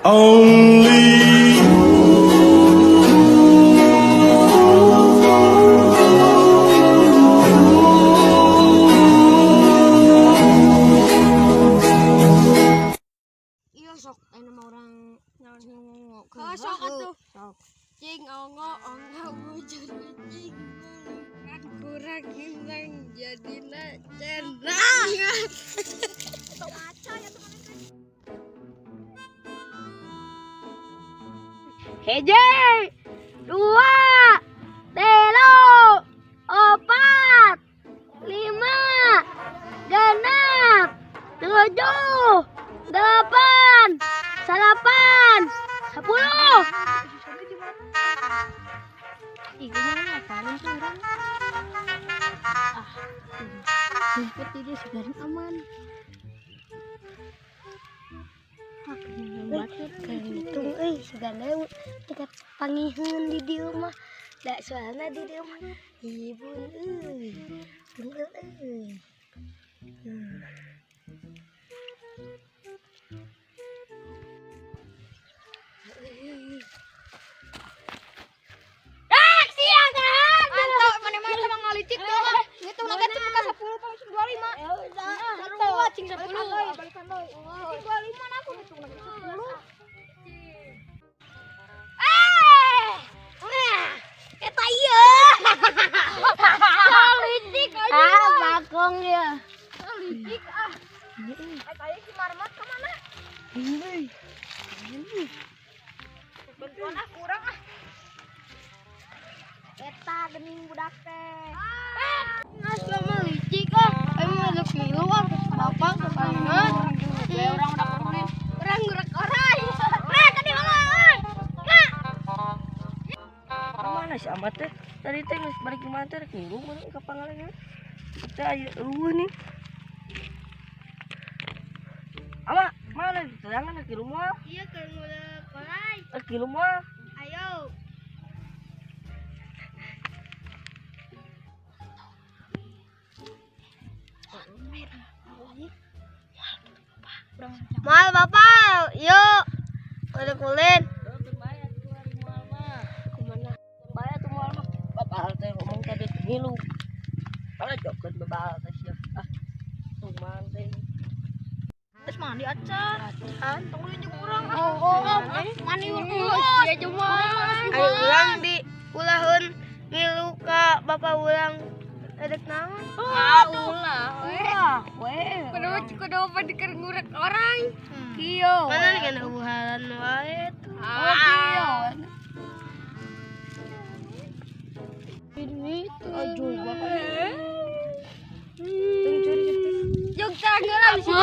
Only you. Iya sok anu mah urang ngomong. Oh, sok atuh. Sok. Cing ongo ongo bujur kucing kan kurang hindang jadina cenah. Hiji, dua, telu, opat, lima, genep, tujuh, delapan, salapan, 10. Ih, gimana ngapain tuh orang? Ah, jemput ini sekarang aman. Ah, Hitung euy sigana tingkat pangiheun di dieu mah. Da soalna di dieu mah hibun euy. Tunggal euy. Ah, sia kan. Mantap, mana-mana sama ngalicik tuh mah. Ngitung naga cuma ka 10 pa 25. Ya udah. Sarua cing 10. Balikan deui. Cing 25 na aku ngitung naga 10. Eh! Nah, eta ieu. Licik Ah, bakong ya. Licik ah. Tadi si Marmat kemana? Bantuan ah kurang ah. Eta gening budak teh. Ngas mah licik ah. Ayo mah ngilu ah. Kenapa kesangan? Gue orang udah kulit. Orang ngurek orai. Nah, tadi mana euy? Kak. Mana si Amat teh? Tadi teh geus balik imah teh rek ngilu mana ka Pangalengan. Teh aya eueuh nih. Ama, mana diterangan rek ngilu moal? Iya keur ngurek orai. Rek ngilu moal. Ayo. Mal bapak, yuk. Udah kulin. Bayar tuh moal mah. Bapak teh ngomong tadi ngilu. Mana jokeun bebal teh sia. Ah, tuman teh. Terus mandi acan. Acan. Tunggu jeung urang ah. Oh, mandi urang. Ya cuma. Ayo ulang di ulahun ngilu ka bapak ulang edek naon? Ah, ulah. Ulah, we. Kudu kudu apa diker ngurek orang. Kieu. Mana nih kan uhalan wae tuh. Oh, kieu. Ini tuh. Aduh, bapak. Jog tanggal lah bisa.